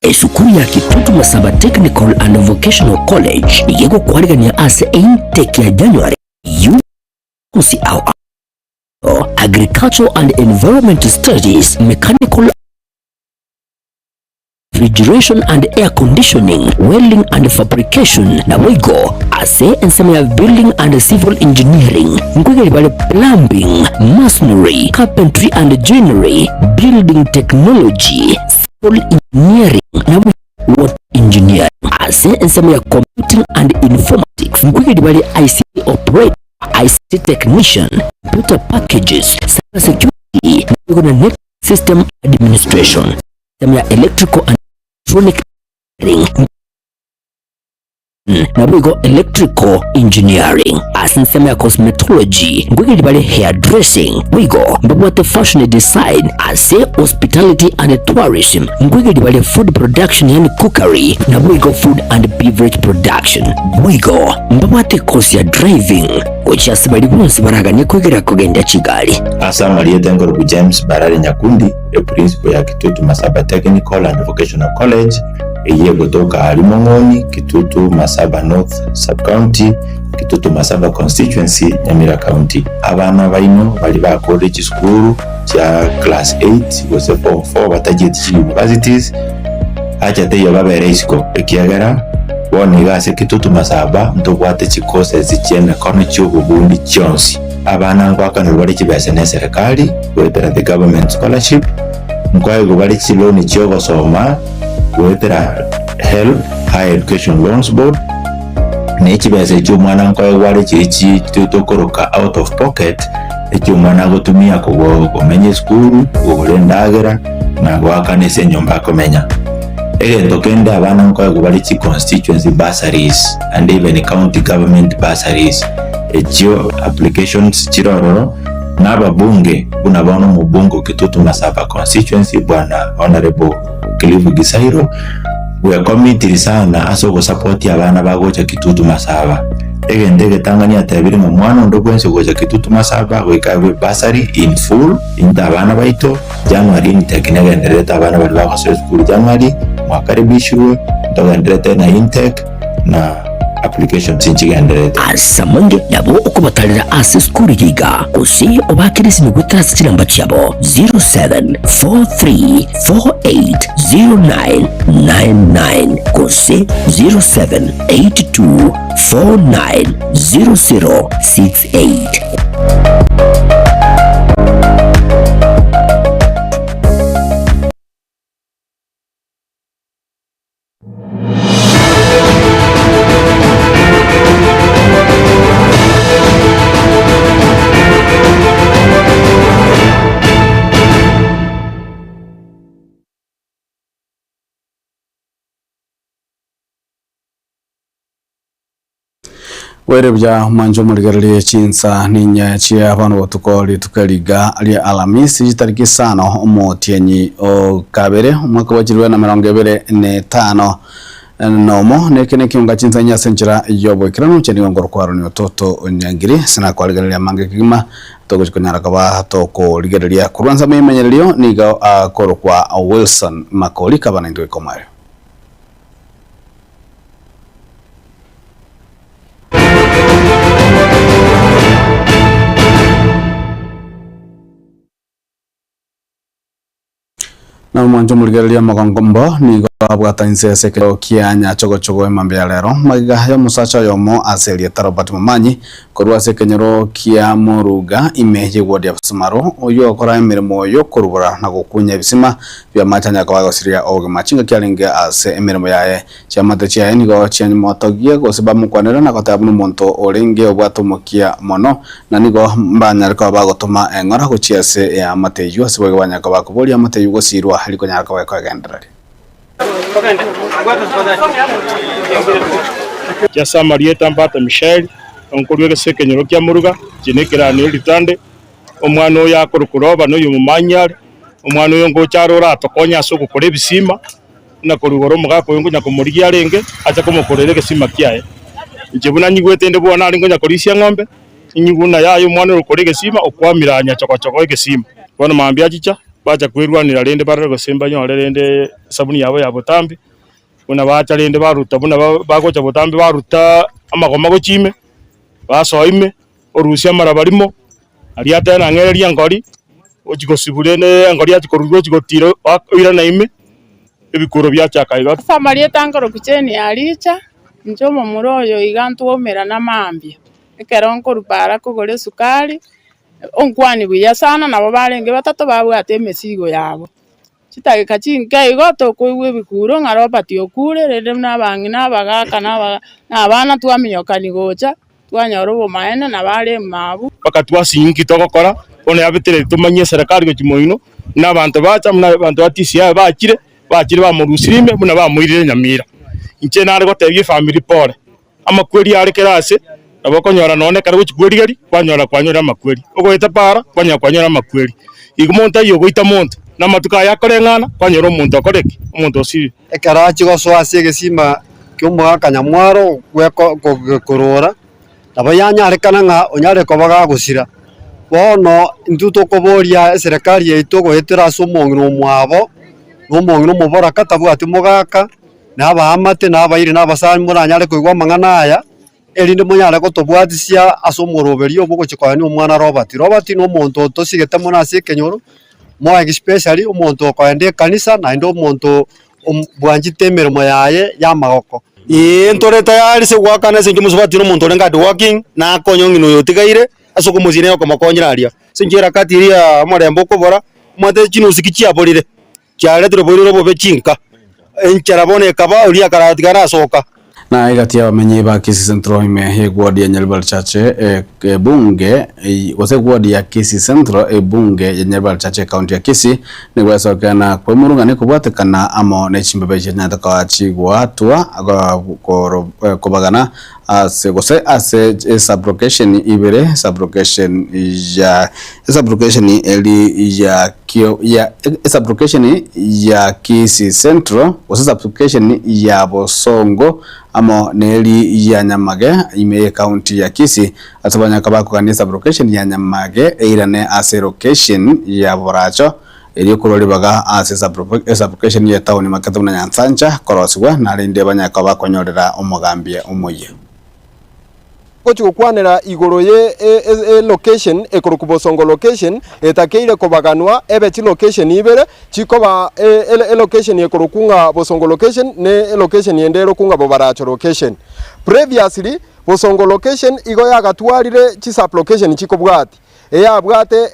Esukuru ya Kitutu Masaba Technical and Vocational College nigo egokwarigania ase intake ya January UC ao ao, Agricultural and Environment Studies, Mechanical Refrigeration and Air Conditioning, Welding and Fabrication, naboigo ase ensemo ya Building and Civil Engineering nkoigeri bare Plumbing, Masonry, Carpentry and Joinery, Building Technology, Civil Engineering naboigo Water Engineering. Ase ensemo ya Computing and Informatics nkoigeri bare ICT Operator, ICT Technician, Computer Packages, Cyber Security naboigo na Network System Administration. Ensemo ya Electrical and Electronic Engineering naboigo Electrical Engineering. Ase ensemo ya Cosmetology nkoigereria bare Hair Dressing, boigo mbabwate Fashion Design. Ase Hospitality and Tourism nkoigereria bare Food Production yaani Cookery naboigo Food and Beverage Production. Boigo mbabwate ekosi ya Driving gochia ase baria bonsi baraganie koigereria kogendia chigari. Ase amarieta enkorokwa James Barare Nyakundi, eprinciple ya Kitutu Masaba Technical and Vocational College, eyio egotoka aaria Mong'oni, Kitutu Masaba North Sub-County, Kitutu Masaba Constituency, Nyamira County. Abana baino baria bakorire chisukuru chia class eight gose form four batachieti chi universities, acha teiyo babere isiko ekiagera bono iga ase Kitutu Masaba ntobwate chi courses chi'emekono chi'obobundi chionsi. Abana ngoakanerwa bare chibesa neserekari goetera the government scholarship, nkoegwa bare chiloni chi'ogosoma goetera HELB, Higher Education Loans Board, ne chibesa echio omwana nkoegwa are chiria chi tokoroka out of pocket, echio omwana agotumia kogo komenya esukuru, kogora endagera, na goakana ase enyomba akomenya. Egento kende abana nkoegwa bare chi constituency bursaries and even county government bursaries. Echio applications chire ororo na ababunge buna bono omobunge o Kitutu Masaba constituency bwana Honourable Cliff Gisairo bwekomitiri sana ase ogosapotia abana bagocha Kitutu Masaba. Egento egetang'ani atebire ng'a omwana onde bwensi ogocha Kitutu Masaba goika abe bursary in full into abana baito January intake negendererete abana baria bagosoa esukuru January mwakaribishirwe ntogendererete na intake na applications nchigendererete. Ase amange nabo okobatarera ase esukuru eye iga, gose obaakere esimi goetera ase chinamba chiabo 0743480999 gose 0782490068. Bwaire buya mwanche omorigererie chinsa ninye chia bono botuko rituko eriga ria Alamisi chitariki isano omotienyi o kabere omwaka bwa chilifu na emerongo ebere na etano nomo neke nekiunga chinsa inye ase enchera y'oboikeranu inche nigo nkorokwa Aaron Ototo Onyangiri ase nakwarigereria amange kegima togochi konyara koba tokorigereria korwa nsemo y'emenyererio nigo akorokwa Wilson Makori kaba naintwe goika omoerio. Na omwancho omorigereria omogongombo nigo abwata inse ase ekero kia nyachogochogo emambia ya rero, magega y'omosacha oyomo ase erieta Robert Momanyi korwa ase ekenyoro kia Moruga ime y'eward ya Busumaro, oyio ogokora emeremo y'okorubora na gokunya ebisima bi'amache anyare koba agosiria obogima chingaki arenge ase emeremo yaye. Chiamate chiaye nigo chiamotogia gose bamokwanera na goteba buna omonto orenge obwate omokia mono, na nigo mbanyare koba bagotoma eng'ora gochia ase eamate eyio, ase boigo banyare koba bakoboria eamate eyio gosiirwa rikonyara koba ekogendereria. Ase amarieta Mbata Mishaeli, onkorwa ase ekenyoro kia Muruga, inche nekeranio ritande, omwana oyo akorokwa Roba noyo omomanyi are, omwana oyo ngocha are oratokonye ase ogokora ebisima, buna korwa igoro omogaka oyo ngonya komorigia arenge, ache komokorera egesima kiaye. Inche buna nyigwete inde bono nare ngonya korisia eng'ombe, inyigwe buna yaya omwana oyo okore egesima, okwamire anya chogo chogo egesima. Bono mambia achicha. Bacha kwerwanera rende barore gose mbanyore rende esabuni yabo ya botambe, buna bacha rende baruta buna bagocha botambe baruta amagoma gochia ime, basoa ime, orusia amaraba rimo, aria ateba nang'ererie engori, ochia gosibwa rende engori yachia korurwa ochia gotira oirana ime, ebikuro biachaka iga. Ase amarieta nkorokia Jane Aricha, inche omomura oyo iga ntwaumerana mambia, ekero nkorwa para kogora esukari, Onkwanie buya sana, nabo barenge batato babwate emesigo yabo. Chidakika chinke igo tokoigwa ebikuro ng'a Robert okure, rende buna abang'ina, abagaka na aba na abana twaminyokani gocha, twanyora obomaene nabo are emabu. Mpaka twasinywa nki togokora, bono yabetereire tomanyie eserekari gochia moino, buna abanto bacha, buna abanto ba DCI bachire, bachire bamorusirie ime buna bamoirire Nyamira. Inche nare gotebia efamiri pore. Amakweri are kera aase, nabo okonyora nonya ekero gochia kwerigeria, kwanyora kwanyora amakweri. Ogoeta para, kwanyora kwanyora amakweri. Igo monto ayio ogoita monto, na amatuko aya akoreng'ana, kwanyora omonto okore ki? Omonto osirire. Ekero achia gosoa ase egesima ki'omogaka nyamwaro bw'ekorora, nabo yanyarekana ng'a onyare koba gagosira. Bono intwe tokoboria eserekari yaito goetera ase omong'ina omwabo, na omong'ina omoboraka tabwati mogaka. na abaamate, na abairi, na abasani, moranyare koigwa amang'ana aya, erinde monyare gotobwatisia ase omoroberio obo ogochia koenia omwana Robert. Robert na omonto otosigete mono ase ekenyoro, more especially omonto okoenda ekanisa naende omonto bwanchete emeremo yaye ya amagoko. Ee, ntore tayari ase goakana ase inche omosubati na omonto orenge hard working, nakonye ong'ina oyo otigaire ase okomosiria na okomokonyera aria. Ase inche erakati eria ya omorembe okobora, omanyete chinusu ki chiaborire. Chiaretire oboirori obobe chinka, enchera bono ekaba oria akaratiga arasoka. Na egati y'abamenyi ba Kisii Central ime y'eward ya Nyaribari Chache ebunge gose eward ya Kisii Central ebunge ya Nyaribari Chache ekaunti ya Kisii nigo esokena kwemurung'ania kobwatekana amo ne chimbebe chianyarete koba chigoatwa kobagana ase gose ase esublocation ibere esublocation ya esublocation eri ya kio ya esublocation ya Kisii Central gose esublocation ya Bosongo amo neri ya Nyamage ime y'ecounty ya Kisii ase banyaka bakogania esublocation ya Nyamage eirane ase elocation ya Boracho Erio korwa ribaga ase esublocation y'etaoni Makete buna Nyansancha korosigwa, narende banyare koba bakonyorera omogambi omoyia. Gochia gokwanera igoro ye elocation ekorokwa Bosongo location etakeire kobaganwa ebe chilocation ibere chikoba elocation ekorokwa ng'a Bosongo location ne elocation ende erokwa ng'a Bobaracho location. Previously Bosongo location igo yagatwarire chisublocation chikobwati. Eyabwate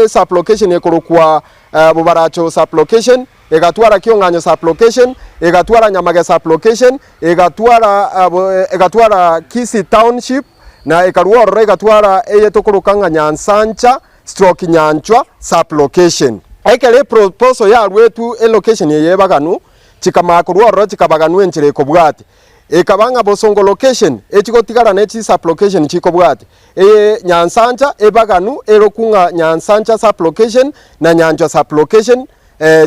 esublocation ekorokwa Bobaracho sublocation, egatwara Kiong'anyo sublocation, egatwara Nyamage sublocation, egatwara egatwara Kisii township, na ekarua ororo egatwara eye tokoroka ng'a Nyansancha stroke Nyanchwa sublocation. Ekero eproposal yaruetwe elocation eye ebaganu, chikamanya korwa ororo chikabaganwa enchera ekobwatia. Ekaba ng'a bosongo location echigotigara ne chi sub-location chikobwatia. Eye Nyansancha ebaganu erokwu ng'a Nyansancha sub-location na Nyanchwa sub-location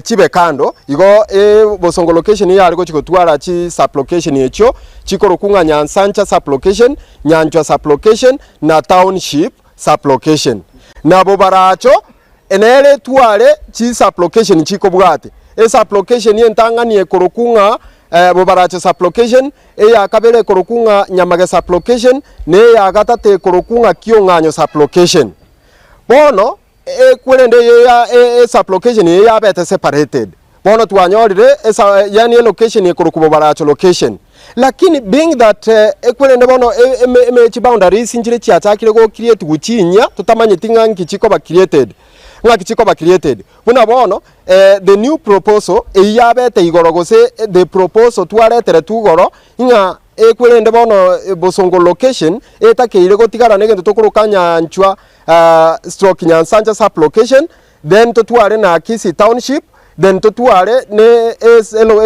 chibe kando. Igo bosongo location eyare gochi gotwara chi sub-location echio chikorokwu ng'a Nyansancha sub-location, Nyanchwa sub-location na Township sub-location. Nabo baracho Nere etware chisupplication chikobwate. Esupplication entang'ani ekorokwa ng'a Bobaracho supplication, eya kabere ekorokwa ng'a Nyamage supplication, na eya gatato ekorokwa ng'a Kiong'anyo supplication. Bono ekwerende eye ya esupplication eye yabete separated. Bono twanyorire esa yaani elocation ekorokwa Bobaracho location. Lakini being that ekwerende bono eme eme chiboundaries nchire chiachakire go create gochinyia totamanyeti ng'a nki chikoba created, ng'aki chikoba created. Buna bono the new proposal eyio yabete igoro gose the proposal twareteretwe igoro ng'a ekwerende bono Bosongo location etakeire gotigara na egento tokoroka Nyanchwa stroke Nyansancha sub location. Then totware na Kisii Township, then totware ne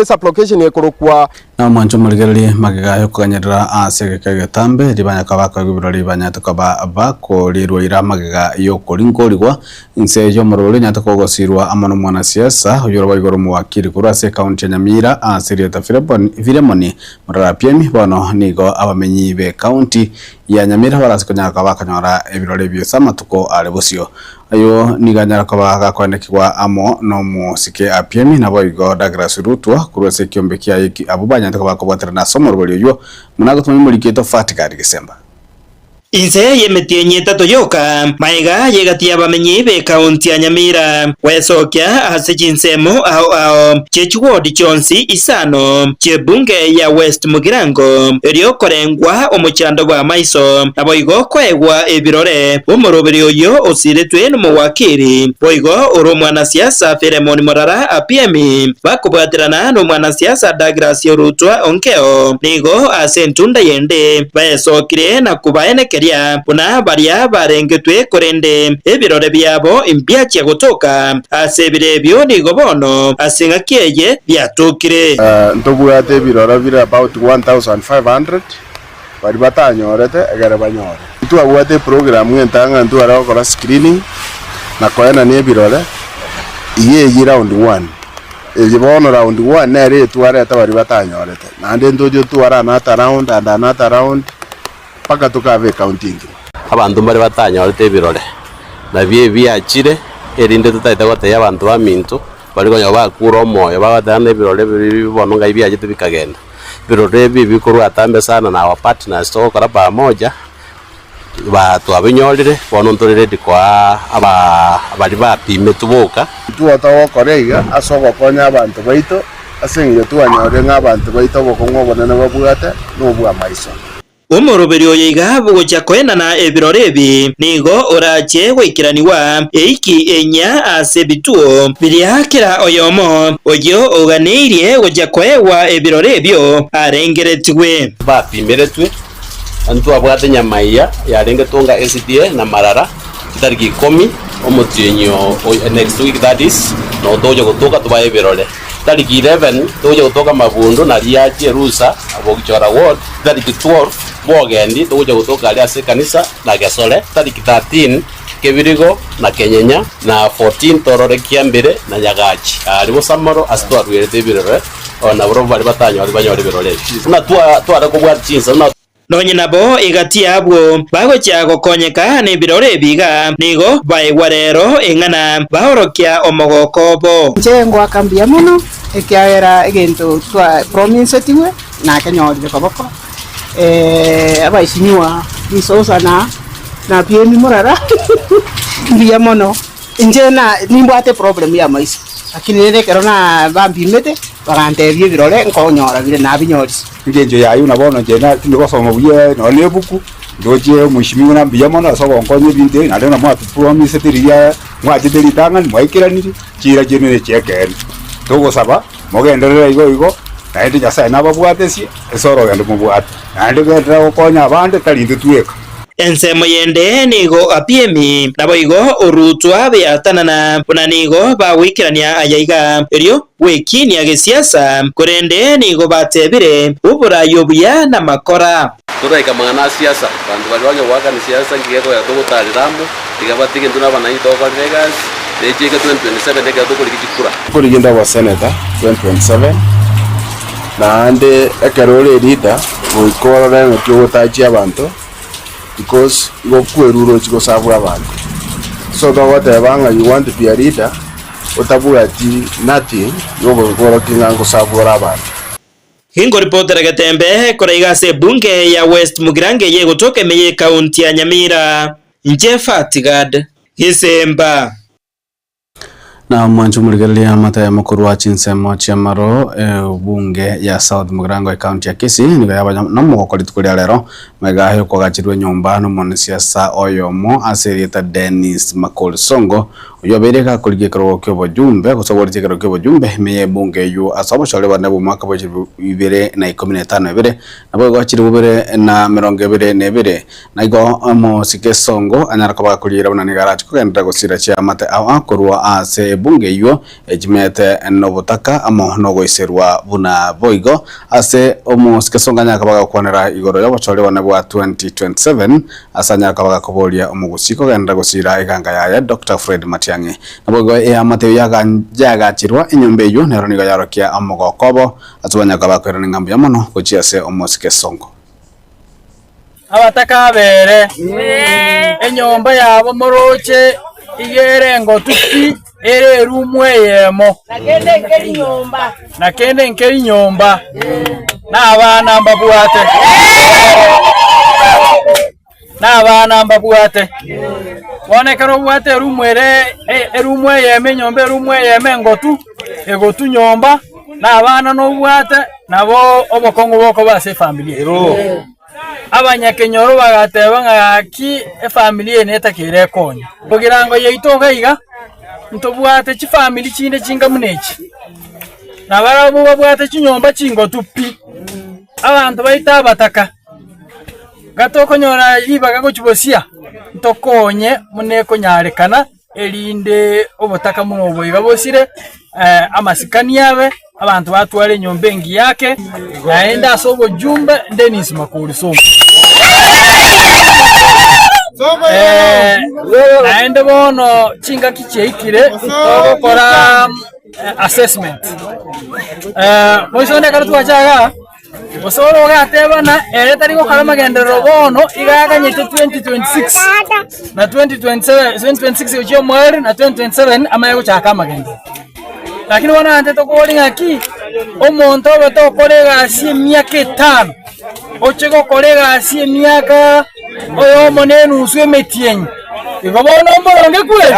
esublocation ekorokwa. Na omwanche omorigererie magega y'okoganyerera ase egeka egetambe, ribanya koba bakoegwa ebirori banyarete koba bakorirwa ira magega y'okorinkorigwa inse y'omorobori onyarete kogosirwa amo nomwanasiasa oyio oroba igoro omowakiri korwa ase ekaunti ya Nyamira ase erieta Philemon Murarapiemi bono nigo abamenyi b'ekaunti ya Nyamira barase konyara koba bakonyora ebirori ebio ase amatuko are bosio. Ayio nigo anyara koba gakoanekigwa amo nomosike Apiemi, naboigo Douglas Rutwa korwa ase ekiombe kiaye eki abwo banyarete koba bakobwaterana ase omorobori oyio buna agotuma emoriki oito Fatgard Gesemba. Inse y'emetienyi etato yoka, magega y'egati y'abamenyi b'ekaunti ya Nyamira gwesokia ase chinsemo ao ao chie chiwodi chionsi isano chi'ebunge ya West Mugirango, erio korengwa omochando bw'amaiso, naboigo koegwa ebirore omoroberi oyio osiretwe nomowakiri, boigo ore omwanasiasa Philemon Morara Apiemi, bakobwaterana nomwanasiasa Douglas Orutwa Onkeo, nigo ase entunda yende baesokire na kobaenekeria buna baria barengetwe, korende ebirore biabo imbiachia gotoka ase ebiro ebio nigo bono ase engaki eye biatokire. Ntobwate ebiroro bire about 1500 baria batanyorete egere banyore. Ntwabwate eprogram entang'ani ntware gokora screening na koenania ebirore, iga eyio round one. Eye bono round one nere etwarete baria batanyorete, naende ntoche totware another round and another round mpaka tokabe ecounty engima. Abanto mbare batanyorete ebirore, nabio ebi biachire, erinde totaete gotebia abanto baminto, baria konya bakure omoyo, bagoteba ng'a ebirore ebi bono ngai biachete bikagenda. Ebirore ebi bikorwa atambe sana na our partners togokora pamoja, ba twabinyorire, bono ntore ready koa aba baria bapimetwe boka. Intwe togokora iga ase ogokonya abanto baito, ase engencho twanyorire ng'a abanto baito obokong'u obonene babwate nobw'amaiso. Omoroberi oyo iga bogochia koenana ebirore ebi nigo orache goikeranigwa eiki enyia ase ebituo biria kera oyomo oyio oganeirie gochia koegwa ebirore ebio arengeretigwe. Bapimeretwe, ntwabwate nyamaiya yarenge tonga SDA na marara chitariki ikomi omotienyi o next week that is nabo togocha gotoka tobae ebirore. Tariki 11 togocha gotoka Mabundo na Riachi Erusa Bogichora Ward, tariki 12 Bogendi togocha gotoka aria ase ekanisa na Gesore, tariki 13 Kebirigo na Kenyenya na 14 torore Kiambere na Nyagachi aria Bosamoro ase twaruerete ebirore nabarobwo baria batanyore banyore ebirore ebi buna tware kobwata chinsa buna. Nonye nabo egati y'abwo bagochia gokonyeka nebirori ebi iga, nigo baigwa rero eng'ana, baorokia omogoko obo. Inche ngoaka mbuya mono, ekiagera egento twa promisetigwe nakenyorire koboko, abaisinywa risosa na na biemi morara mbuya mono. Inche na nimbwate eproblem ya amaiso, lakini rende ekero na bambimete, bagantebia ebirore nkonyora bire nabinyorire. Engencho yaye buna bono inche na tindi gosoma buya nonye na ebuku, ndoche omweshimiwa ng'a mbuya mono ase ogonkonya ebinto ebi, naende buna mwatopromisete riria mwachete ritang'ani mwaikeraniri, chiira chiaino ne chi'ekeene. Togosaba, mogenderere igo igo, naende Nyasaye nababwatesie ase orogendo mobwate, naende genderera gokonya abande tari intwe tweka. Ensemo yende nigo Apiemi, naboigo Orutwa beatanana, buna nigo bagoikerania aya iga, erio gwekinia gesiasa, korende nigo batebire, Oboraai obuya namakora. Toraika amang'ana a siasa, abanto baria banya goakana siasa nki gekogera togotarera amo, tiga batige intwe na abananchi togokorera egasi, na echiike 2027 ekero tokorigia chikura. Nkorigia inde oboseneta 2027, naende ekero ore eleader goika orore ng'aki ogotachia abanto because igo okwerura ochia gosabwa abanto. So togoteba ng'a you want to be a leader otabwati nothing yogokorokia ng'a ngosabwa ore abanto. Nkoripotera Getembe korwa iga ase ebunge ya West Mugirango eye egotoka ime y'ekaunti ya Nyamira. Inche Fatgad Gisemba. Na omwancho omorigereria amatemo korwa chinsemo chi'amaro ebunge ya South Mugirango ecounty ya Kisii nigo yaba nomogoko rituko ria rero magega yokoagachirwa enyomba nomonisiasa oyomo ase erieta Dennis Makori Songo oyio obeire gakorigia ekerogo ki'obojumbe gose oboretie ekerogo ki'obojumbe ime y'ebunge eyio ase obochore bwane bw'omwaka bwa chilifu ibere na ikomi na etano ebere naboigo chilifu ibere na emerongo ebere na ebere Na igo omosike Songo anyare koba gakoriera buna nigo arache kogenderera gosira chiamate ao korwa ase ebunge eyio echimete nobotaka amo nogoiserwa buna boigo ase omosike Songo anyare koba gakwanera igoro y'obochori bone bwa 2027 ase anyare koba gakoboria omogusii kogenderera gosira eganga yaye Doctor Fred Matiang'i. Naboigo eamate eyio yagachirwa enyomba eyio nero nigo yarokia omogoko obo ase banyare koba bakoirana ng'a mbuya mono gochia ase omosike Songo. Abataka abere, enyomba yabo moroche. Iga ere engotu pi, ere erumu eyemo, na kende nkeri nyomba, na abana mbabwate, na abana mbabwate. Bono ekero obwate erumu ere erumu eyemo enyomba erumu eyemo engotu, egotu nyomba, na abana nobwate, nabo obokong'u bokoba ase efamiri eye. Abanyakenyoro bagateba ng'a gaki efamiri eye netakeire ekonye. Bogirango yaito iga iga, ntobwate chifamiri chinde chinga buna echi, na barabwo babwate chinyomba chingotu pi, abanto baito abataka, gatokonyora ribaga gochia bosia, ntokonye buna ekonyarekana. erinde obotaka buna obo iga bosire, amasikani abe, abanto batware enyomba engiya ake, naende ase obojumbe Dennis Makori Sonko. Naende bono chingaki chiaikire togokora assessment. Moisonde ekero twacha igaa. Gose ore ogateba ng'a ere tari gokora amagenderero bono, iga aganyete 2026 na 2027 2026 gochia omoerio na 2027 amanye gochaka amagenderero. Lakini bono naintwe tokori ng'aki, omonto obe tokora egasi emiaka etano, oche gokora egasi emiaka oyomo na enusu emetienyi, igo bono mboronge kweri?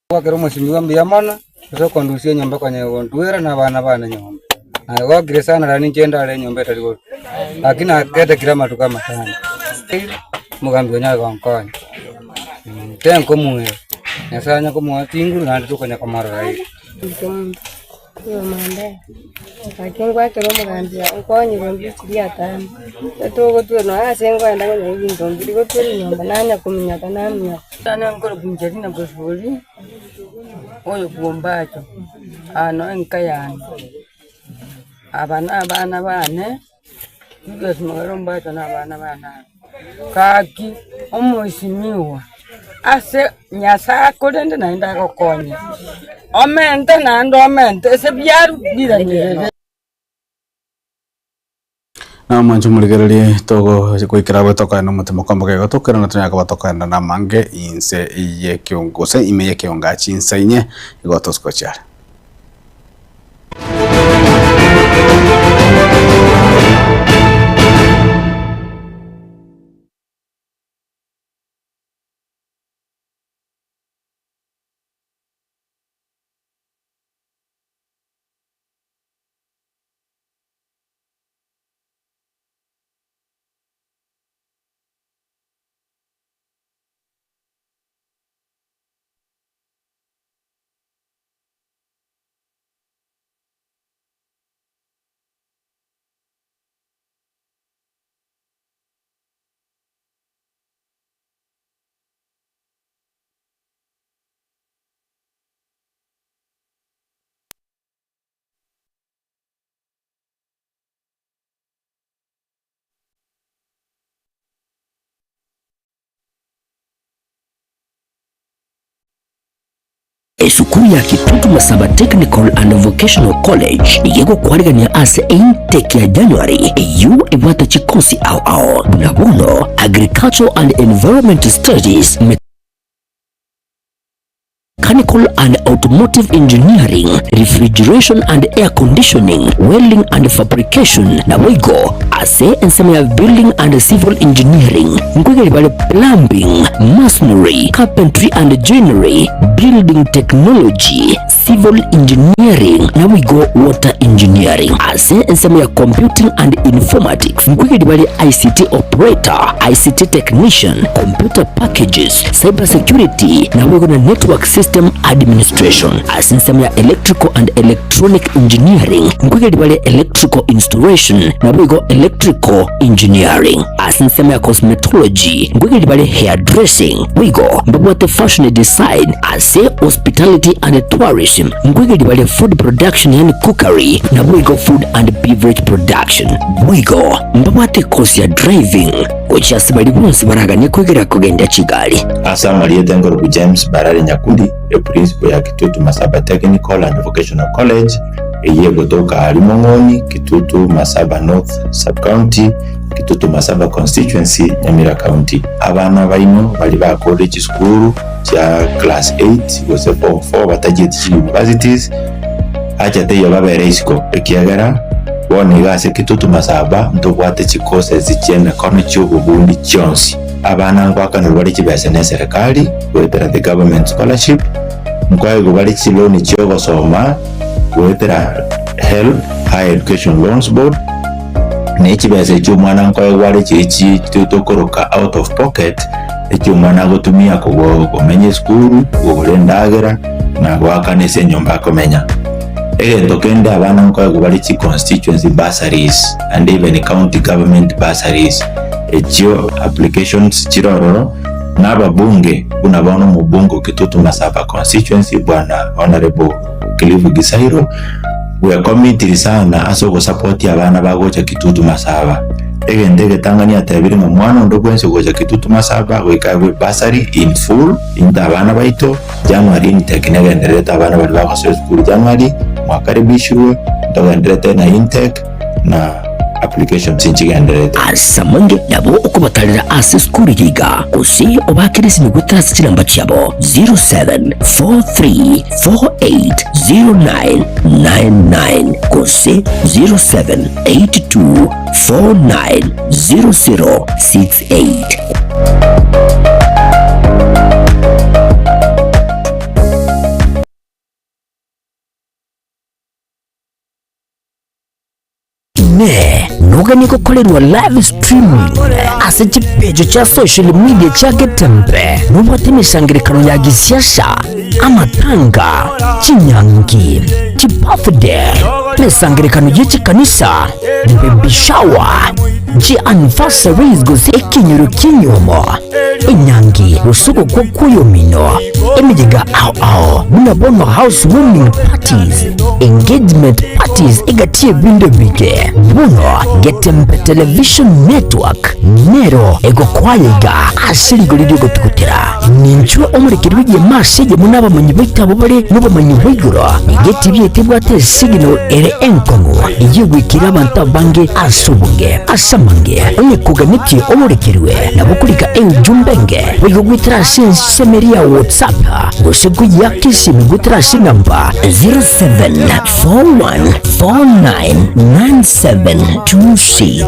Gwakera omosimigwa mbuya mono, ase okondusia enyomba konya gontwera na abana bane nyomba. Nagokire sana lakini inche ndare enyomba etari gotu, lakini nakete kera amatuko amatano. Omogambi onyare gonkonya, tenkomuera, Nyasaye onye komoa chinguru naende tokonya komorora iga. Gaki ngwakera omogambi onkonyire mbichi riatano, etogotwera nonya ase nkoenda konyora ebinto mbiri gotwera enyomba nanya kominyoka naminyoka. Nane nkorokwa Angelina Bosibori, oyo bw'Ombacho, aa noe enka yane, aba na abana bane, Julius Magare Ombacho na abana bane aba. Gaki omwesimigwa ase Nyasae akorende naende agokonye, omente naende omente ase biaru biranierere. Na omwancho omorigererie togo goikera abwo tokoenda omotemo kwamboka igo tokerana tonyare koba tokoenda namange inse y'ekiongo gose ime y'ekionga chinsa inye igo tosikochiare. Esukuru ya Kitutu Masaba Technical and Vocational College nigo egokwarigania ase eintake ya January eyio ebwate chikosi ao ao buna bono Agricultural and Environment Studies, Mechanical and Automotive Engineering, Refrigeration and Air Conditioning, Welding and Fabrication, naboigo ase ensemo ya Building and Civil Engineering nkoigeri bare Plumbing, Masonry, Carpentry and Joinery, Building Technology, Civil Engineering naboigo Water Engineering. Ase ensemo ya Computing and Informatics nkoigeri bare ICT Operator, ICT Technician, Computer Packages, Cyber Security naboigo na Network System Administration. Ase ensemo ya Electrical and Electronic Engineering nkoigeri bare Electrical Installation naboigo Electrical Engineering. Ase ensemo ya Cosmetology nkoigeri bare Hairdressing boigo mbabwate Fashion Design. Ase Hospitality and Tourism nkoigeri bare Food Production yaani Cookery naboigo Food and Beverage Production. Boigo mbabwate ekosi ya Driving gochia ase baria bonsi baraganie koigera kogendia chigari. Ase amarieta enkorokwa James Barare Nyakundi, eprincipo ya Kitutu Masaba Technical and Vocational College, eyio egotoka aaria Mong'oni, Kitutu Masaba North Sub-County, Kitutu Masaba Constituency, Nyamira County. Abana baino baria bakorire chisukuru chia class 8 gose form 4 batachieti chi universities, acha teiyo babere isiko ekiagera bono iga ase Kitutu Masaba ntobwate chi courses chi'emekono chi'obobundi chionsi. Abana ngoakanerwa bare chibesa neserekari goetera the government scholarship, nkoegwa bare chiloni chi'ogosoma goetera HELB, Higher Education Loans Board, ne chibesa echio omwana nkoegwa are chiria chi tokoroka out of pocket, echio omwana agotumia kogo komenya esukuru, kogora endagera, na goakana ase enyomba akomenya. Egento kende abana nkoegwa bare chi constituency bursaries and even county government bursaries, echio applications chire ororo, na ababunge buna bono omobunge o Kitutu Masaba constituency bwana Honourable Cliff Gisairo, bwekomitiri sana ase ogosupport abana bagocha Kitutu Masaba. Egento egetang'ani atebire ng'a omwana onde bwensi ogocha Kitutu Masaba goika aegwe bursary in full into abana baito, January intake negendererete abana baria bagosoa esukuru January mwakaribishirwe ntogendererete na intake na applications nchigendererete. Ase amange nabo okobatarera ase esukuru eye iga, gose obaakere esimi goetera ase chinamba chiabo 0743480999 gose 0782490068. Inee! Noganie gokorerwa live streaming ase chipeji chia social media chia Getembe? Nobwate emesangererekano ya gisiasa, amatanga, chinyangi, chibirthday, emesangererekano ye chikanisa, baby shower, chi anniversaries gose ekenyoro ki'enyomo, enyangi gose ogokwa kw'oyomino, emeyega ao ao buna bono house warming parties, engagement parties egati y'ebinto ebinge. Bono Getembe Television Network nero egokoa iga ase rigori ri'ogotugutera. Ninchwe omorekeri bw'egeema ase eyemo nabamanyi baito abwo bare nobomanyi bwa igoro, nigo etibi yaito ebwate esignal ere enkong'u eyio egoikera abanto abange ase obonge. Ase amange, onye koganetie omorekerwe, nabo okorika eujumbe enge boigo goetera ase ensemo eria ya WhatsApp gose koyiaka esimi goetera ase enamba 0741499726.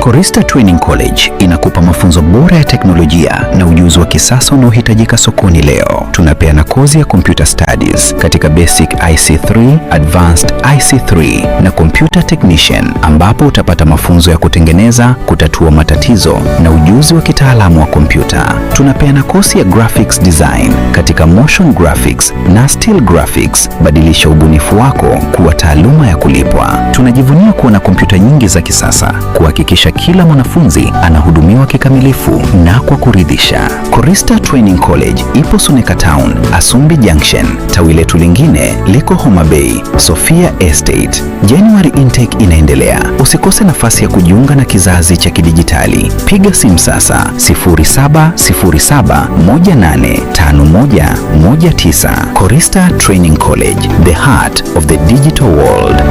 Korista Training College inakupa mafunzo bora ya teknolojia na ujuzi wa kisasa unaohitajika sokoni leo. Tunapeana kozi ya computer studies katika basic IC3, advanced IC3 na computer technician, ambapo utapata mafunzo ya kutengeneza, kutatua matatizo na ujuzi wa kitaalamu wa kompyuta. Tunapeana kozi ya graphics design katika motion graphics na still graphics. Badilisha ubunifu wako kuwa taaluma ya kulipwa. Tunajivunia kuwa na kompyuta nyingi za kisasa kuhakikisha kila mwanafunzi anahudumiwa kikamilifu na kwa kuridhisha. Korista Training College ipo Suneka Town, Asumbi Junction. Tawi letu lingine liko Homa Bay, Sofia Estate. January intake inaendelea. Usikose nafasi ya kujiunga na kizazi cha kidijitali. Piga simu sasa 0707185119. Korista Training College, the heart of the digital world.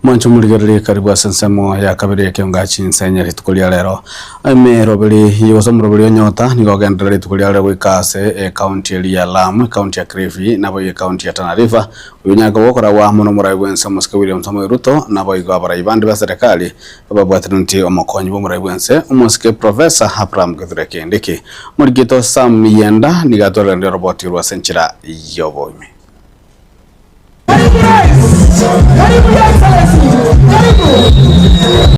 Mwanche omorigereria karibu ase ensemo ya kabere y'ekeonga chinsenya rituko ria rero. Emeroberi gose omoroberi onyota nigo ogenderera rituko ria rero goika ase ecounty eria ya Lamu, ecounty ya Kilifi naboigo ecounty ya Tana River. Oyo onyare koba okoragwa amo nomorai bwense omosike William Samoei Ruto naboigo abarai bande ba serikali bababwateraneti omokonyi bw'omorai bwense omosike Professor Abraham Kithure Kindiki. Omorikito Sam Miyienda nigo atwerereire oroboti orwo ase enchera y'oboime.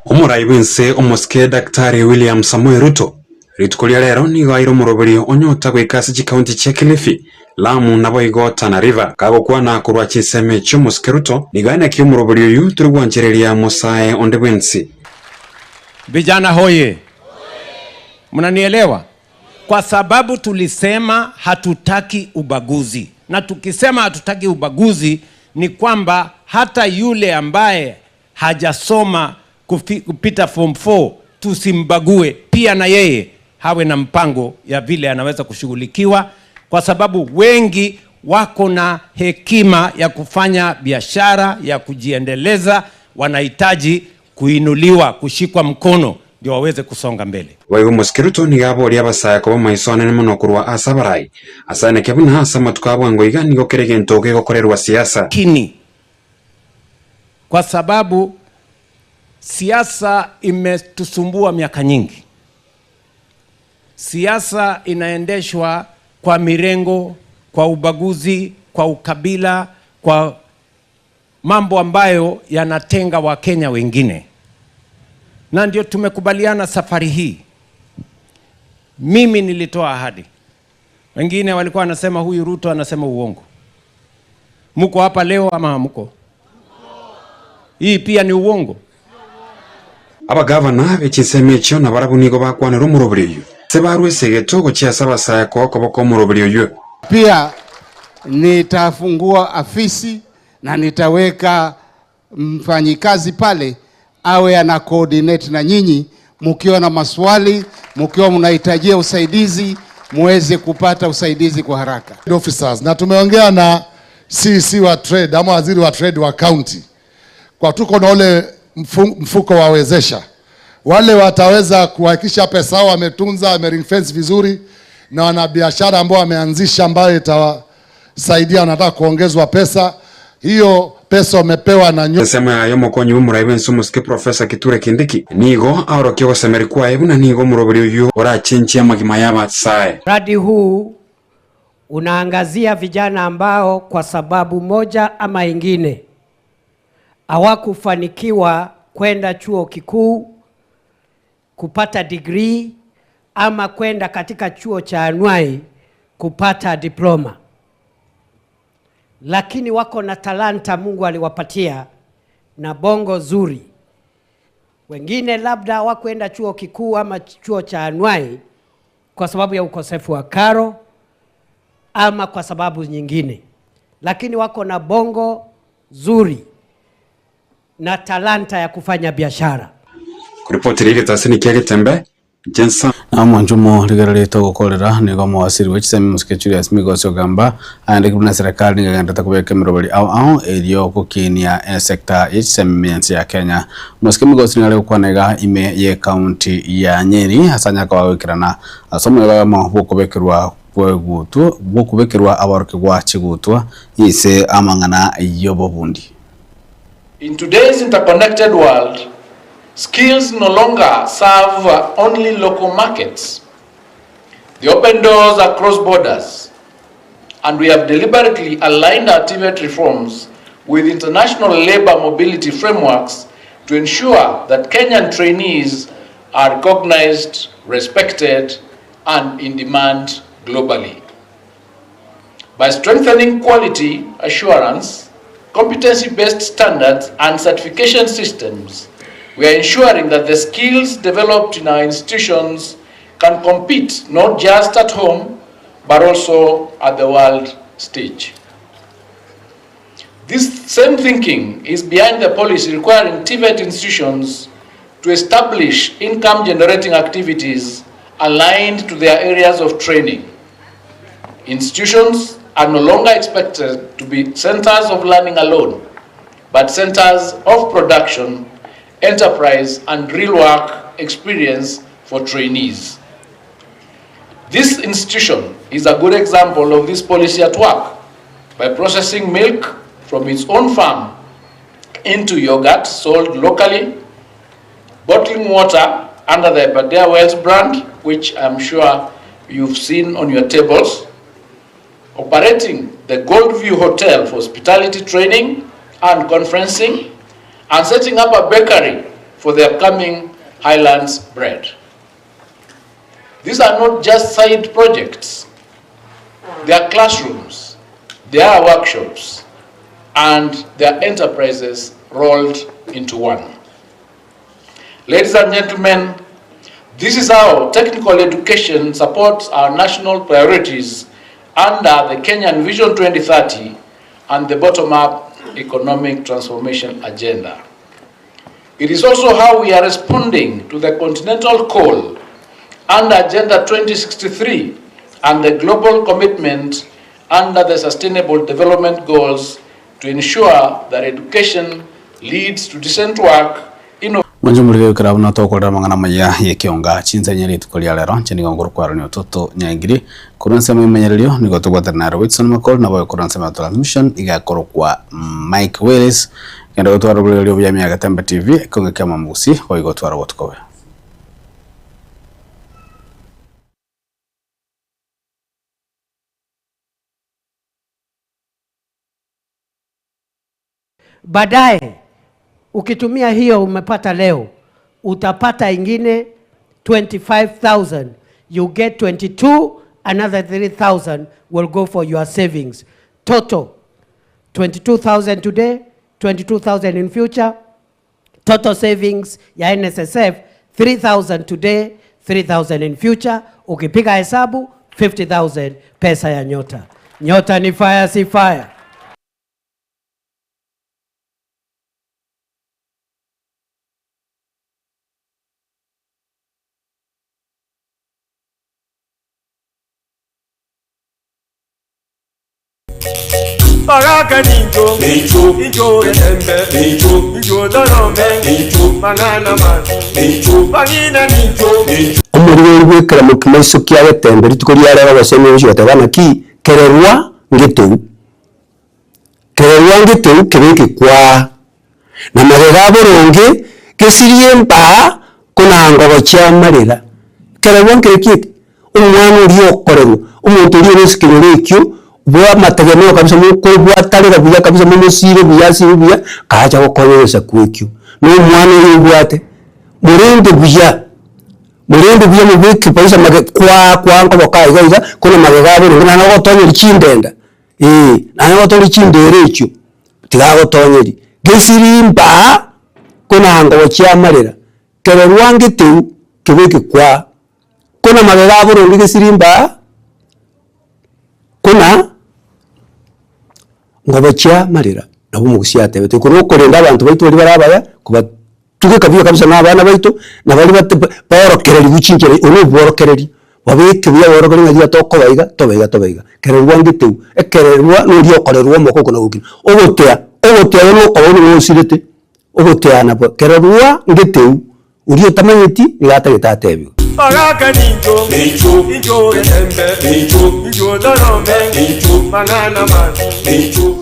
Omorai bw'ense omosike Daktari William Samoei Ruto rituko ria rero nigo aire omoroberi onyota goika ase chikaunti chia Kilifi, Lamu naboigo Tana River. Kagokwana korwa chinsemo chi'omosike Ruto nigo aenekia omoroberi oyio tori gwanchereria mosae onde bwensi. Vijana hoye! Mnanielewa? Kwa sababu tulisema hatutaki ubaguzi, na tukisema hatutaki ubaguzi ni kwamba hata yule ambaye hajasoma kupita form 4 tusimbague, pia na yeye hawe na mpango ya vile anaweza kushughulikiwa, kwa sababu wengi wako na hekima ya kufanya biashara ya kujiendeleza, wanahitaji kuinuliwa, kushikwa mkono ndio waweze kusonga mbele. Boigo Omosike Ruto nigo aboria abasae koba maiso anene mono korwa ase abarai, ase aneke buna ase amatuko a bwango iga nigo kera egento gegokorerwa siasa. Kini kwa sababu siasa imetusumbua miaka nyingi. Siasa inaendeshwa kwa mirengo, kwa ubaguzi, kwa ukabila, kwa mambo ambayo yanatenga Wakenya wengine, na ndio tumekubaliana safari hii. Mimi nilitoa ahadi, wengine walikuwa wanasema huyu Ruto anasema uongo. Muko hapa leo ama hamko? Hii pia ni uongo. Abagavana be chinsemo echio nabarabwo nigo bakwanera omoroberi oyio, ase barwe esegeto gochia ase abasae koa okoboko omoroberi oyio. Pia nitafungua afisi na nitaweka mfanyikazi pale awe ana coordinate na nyinyi, mkiwa na maswali, mkiwa mnahitajia usaidizi, muweze kupata usaidizi kwa haraka. Officers, na tumeongea na CEC wa trade ama waziri wa trade wa county, kwa tuko na ule mfuko wawezesha wale wataweza kuhakikisha pesa yao wametunza, wame ring fence vizuri, na wanabiashara ambao wameanzisha ambayo itawasaidia, wanataka kuongezwa pesa hiyo pesa wamepewa na nyo Ensemo yaye omokonyi bw'omorai bw'ense omosike Professor Kithure Kindiki nigo aorokia ogosemeria kwaye buna nigo omoroberi oyio orachenchie amagima y'abasae. Mradi huu unaangazia vijana ambao kwa sababu moja ama ingine hawakufanikiwa kwenda chuo kikuu kupata degree ama kwenda katika chuo cha anuai kupata diploma, lakini wako na talanta Mungu aliwapatia na bongo zuri. Wengine labda hawakwenda chuo kikuu ama chuo cha anuai kwa sababu ya ukosefu wa karo ama kwa sababu nyingine, lakini wako na bongo zuri na talanta ya kufanya biashara. Koripoti ria egetasini kia Getembe, Jenson. Omwanchumo rigereria togokorera nigo omowasiri bwe chisemi Mosike Julius Migosi ogamba aendekirwe na serikali nigo egenderete kobeka emeroberi ao ao erio gokinia esector ya chisemi ense ya Kenya. Mosike Migosi nigo are gokwana iga ime ye county ya Nyeri ase anyaka bagoikerana ase omoyega oyomo bwokobekerwa bwegutwa bwokobekerwa aborokigwa chigutwa ase amang'ana yobobundi. In today's interconnected world, skills no longer serve only local markets. They open doors across borders, and we have deliberately aligned our TVET reforms with international labor mobility frameworks to ensure that Kenyan trainees are recognized, respected, and in demand globally. By strengthening quality assurance, competency-based standards, and certification systems, we are ensuring that the skills developed in our institutions can compete not just at home, but also at the world stage. This same thinking is behind the policy requiring TVET institutions to establish income-generating activities aligned to their areas of training. Institutions are no longer expected to be centers of learning alone, but centers of production, enterprise, and real work experience for trainees. This institution is a good example of this policy at work by processing milk from its own farm into yogurt sold locally, bottling water under the Aberdare Wells brand, which I'm sure you've seen on your tables, operating the Goldview Hotel for hospitality training and conferencing, and setting up a bakery for the upcoming Highlands bread. These are not just side projects. They are classrooms, they are workshops, and they are enterprises rolled into one. Ladies and gentlemen, this is how technical education supports our national priorities under the Kenyan Vision 2030 and the bottom-up economic transformation agenda. It is also how we are responding to the continental call under Agenda 2063 and the global commitment under the Sustainable Development Goals to ensure that education leads to decent work, Mwanche omorige goikera buna tokorera amang'ana amaya y'ekeonga chinsa rituko ria rero inche nigo ngorokwarania ototo nyaengiri korwa ensemo y'emenyererio nigo tobwatana naro Wilson Makori nabo korwa ensemo ya transmission iga akorokwa Mike Willis genda gotwara oborereria obuya Miaka Tembe TV ekeonga kia Mamugusi boigo otware obotuko obuya. Baadaye ukitumia hiyo umepata leo, utapata ingine 25,000. You get 22, another 3,000 will go for your savings. Total 22,000 today, 22,000 in future. Total savings ya NSSF 3,000 today, 3,000 in future. Ukipiga hesabu 50,000 pesa ya Nyota. Nyota ni fire, si fire. Baraka ninjo, ninjo, ninjo rembe, ninjo, ninjo dorome, ninjo, mangana ma, ninjo, bangina ninjo, ninjo. Omorweri bw'ekeramo kimaiso kia getembe rituko riarero abasemi gochia goteba naki kererwa ngeteu, kererwa ngeteu kebe ekekwaa, na magega aboronge gesirie embaa konanga gochia amarera. Kererwa nkere ki eke? Omwana oria okorerwa, omonto oria ore ase ekenyoro ekio, bwa amategemeo kabisa mokobwatarera buya kabisa momosire buya asire buya, kacha gokonya egesaku ekio. Na omwana oyo obwate, morende buya, morende buya mobeke kabisa mage kwaa kwaa nkoboka iga iga, kono magega abere naende ogotonyeri chindenda eh, naende ogotonyeri chindere echio, tiga agotonyeri. Gesiri mbaa, konanga gochia amarera, kererwa ngeteu, kebeke kwaa, kona magega aboronge gesiri mbaa, kona ngobochia amarera, nabo omogusia atebete, oko nokorenda abanto baito baria bare abaya, kobatugeka buya kabisa na abana baito, na baria bate baorokereriwu chinchera obo na obworokereri, babeke buya baorokereri ng'a riria tokoba iga, tobe iga tobe iga. Kererwa ngeteu, ekererwa noria okorerwa omoko oko na gokina. Ogotea, ogotea bono okoba buna osirete, ogotea nabo, kererwa ngeteu, oria otamanyeti nigo atagete atebiwe. Baraka ninjo, ninjo, ninjo rembe, ninjo, ninjo dorome, ninjo, mangana ma, ninjo.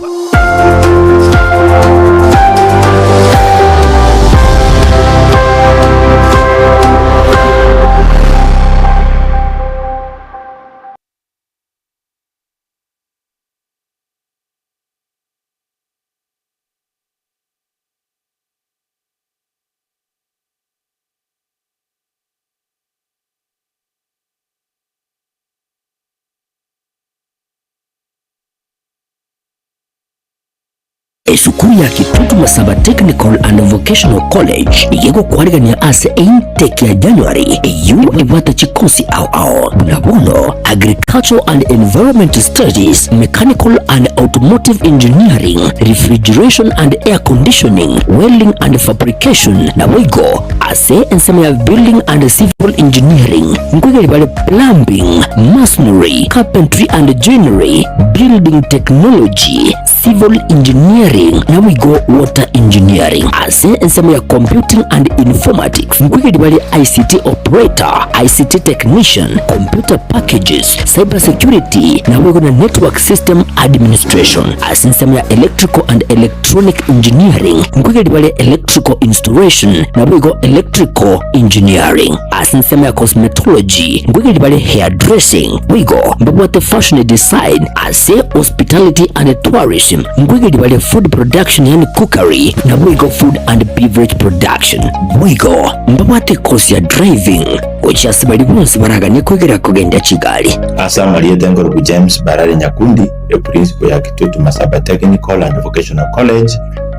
Esukuru ya Kitutu Masaba Technical and Vocational College igegokwarigania ase intake ya January eyio ebwate chikosi ao ao buna bono Agricultural and Environment Studies, Mechanical and Automotive Engineering, Refrigeration and Air Conditioning, Welding and Fabrication naboigo ase ensemo ya Building and Civil Engineering nkoigeri bare Plumbing, Masonry, Carpentry and Joinery, Building Technology, Civil Engineering naboigo Water Engineering. Ase ensemo ya Computing and Informatics nkoigeri bare ICT Operator, ICT Technician, Computer Packages, Cyber Security naboigo na Network System Administration. Ase ensemo ya Electrical and Electronic Engineering nkoigeri bare Electrical Installation naboigo Electrical Engineering. Ase ensemo ya Cosmetology nkoigeri bare Hairdressing boigo mbabwate Fashion Design. Ase Hospitality and Tourism nkoigeria bare Food Production yaani Cookery naboigo Food and Beverage Production. Boigo mbabwate ekosi ya Driving gochia ase baria bonsi baraganie koigera kogendia chigari. Ase amarieta enkoruku James Barare Nyakundi, eprincipo ya Kitutu Masaba Technical and Vocational College,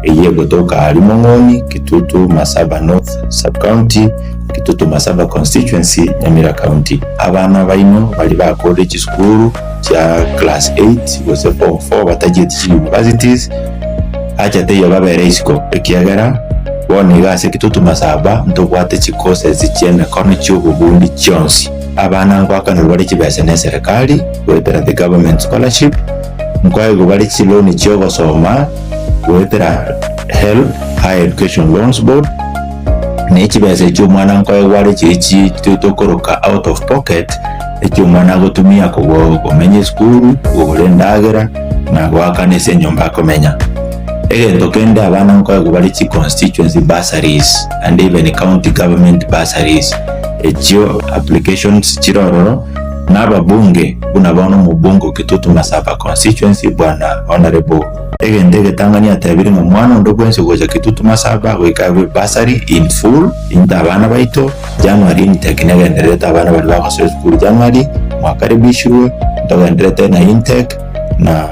Eyio egotoka aria Mong'oni, Kitutu Masaba North Sub-County, Kitutu Masaba Constituency, Nyamira County. Abana baino baria bakorire chisukuru chia class 8 gose form 4 batachieti chi universities, acha teiyo babere isiko ekiagera bono iga ase Kitutu Masaba ntobwate chi courses chi'emekono chi'obobundi chionsi. Abana ngoakanerwa bare chibesa neserekari goetera the government scholarship, nkoegwa bare chiloni chi'ogosoma goetera HELB, Higher Education Loans Board, ne chibesa echio omwana nkoegwa are chiria chi tokoroka out of pocket, echio omwana agotumia komenya esukuru, kogora endagera, na goakana ase enyomba akomenya. Egento kende abana nkoegwa bare chi constituency bursaries and even county government bursaries, echio applications chire ororo, na ababunge buna bono omobunge o Kitutu Masaba constituency bwana Honourable Egento egetang'ani atebire ng'a omwana onde bwensi ogocha Kitutu Masaba goika abe bursary in full into abana baito January intake negendererete abana baria bagosoa esukuru January mwakaribishirwe ntogendererete na intake na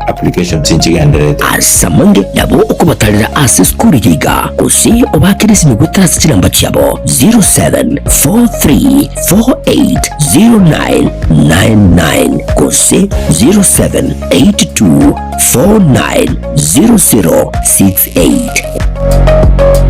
applications nchigendererete. Ase amange nabo okobatarera ase esukuru eye iga, gose obaakere esimi goetera ase chinamba chiabo 0743480999 gose 0782490068.